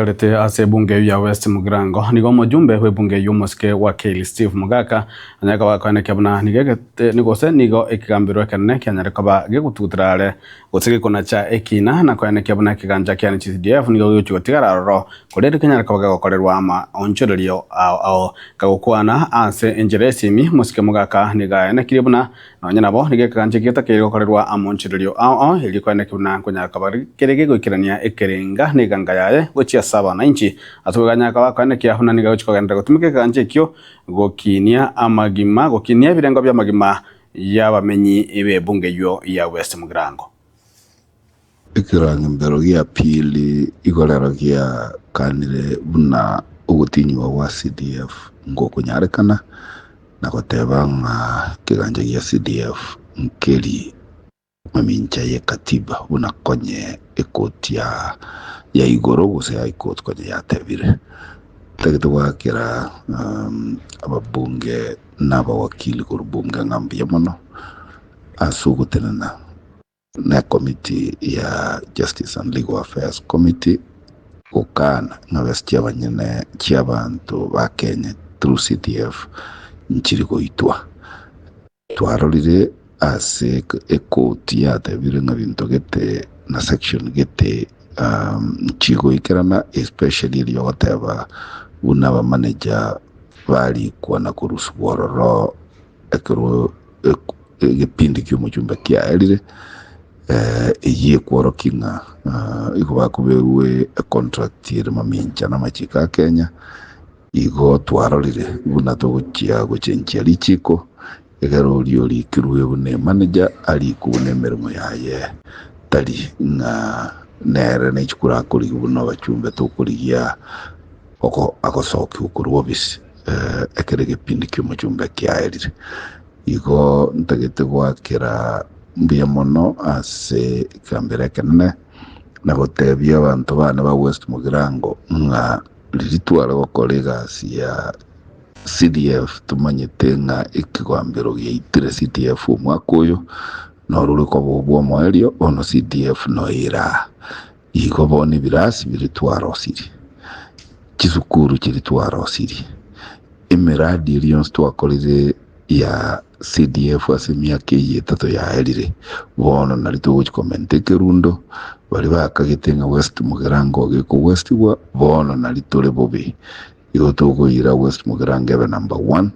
Arete ase ebunge eyio ya West Mugirango, nigo omojumbe bw'ebunge eyio omosike wa Keili Steve Mogaka anyare koba akoenekia buna nigo egete gose nigo ekegambero ekenene kianyare koba gegotugutera are gose gekonacha ekina na koenekia buna ekegancha kiane CDF nigo gegochia gotigara aroro korende kenyare koba gegokorerwa amaonchorerio ao ao. Kagokwana ase enchera y'esimi, omosike Mogaka nigo aenekirie buna Nonya nabo, nigo ekegancha ekio getakeire gokorerwa amonchererio ao ao, erio koeneki buna nkonyara koba kere gegoikerania ekerenga na eganga yaye gochia ase abanainchi. Ase okoganya koba koenekia buna nigo agochia kogenderera gotumeka ekegancha ekio gokinia amagima, gokinia ebirengo bi'amagima y'abamenyi b'ebunge eyio ya West Mugirango. Ekerang'embero gia pili igorero giakanire buna ogotinyigwa gwa CDF ngokonyarekana na goteba ng'a ekegancha gia CDF nkeri mamincha ye katiba buna konye ekoti ya igoro gose High Court konye yatebire. Ntagete goakera ababunge na abawakili korwa bunge ng'a mbuya mono ase ogotenena. Na ekomiti ya Justice and Legal Affairs Committee gokana ng'a besa chi'abanyene chi'abanto ba Kenya through CDF nchiri goitwa. Twarorire ase ekoti yatebire ng'a binto gete na section gete nchigoikerana especially erio ogoteba buna abamanager barikwa na korusigwa ororo ekero egepindi ki'omochumba kiaerire, eyio ekworokia ng'a igo bakoberwe econtract ere mamincha namachiko a Kenya, igo twarorire buna togochia gochenchia richiko, ekero oria orikirwe buna emanager arikwe buna emeremo yaye tari ng'a nere ne chikura akorigia buna abachumbe tokorigia agosokiwa korwa ofisi ekero egepindi ki'omochumba kiaerire. Igo ntagete goakera mbuya mono ase ekegambero ekenene na gotebia abanto bane ba West Mugirango ng'a riria tware gokora egasi ya CDF tomanyete ng'a ekegambero giaitire CDF omwaka oyo noro ore koba obw'omoerio bono CDF noyo ere aa. Igo bono ebirasi biria twarosirie, chisukuru chiria twarosirie, emeradi eria yonsi twakorire ya CDF ase emiaka eye etato yaerire, bono nario togochia komenta ekerundo, baria bakagete ng'a West Mugirango gekogwestigwa, bono nario tore bobe. Igo tokoira West Mugirango ebe number one.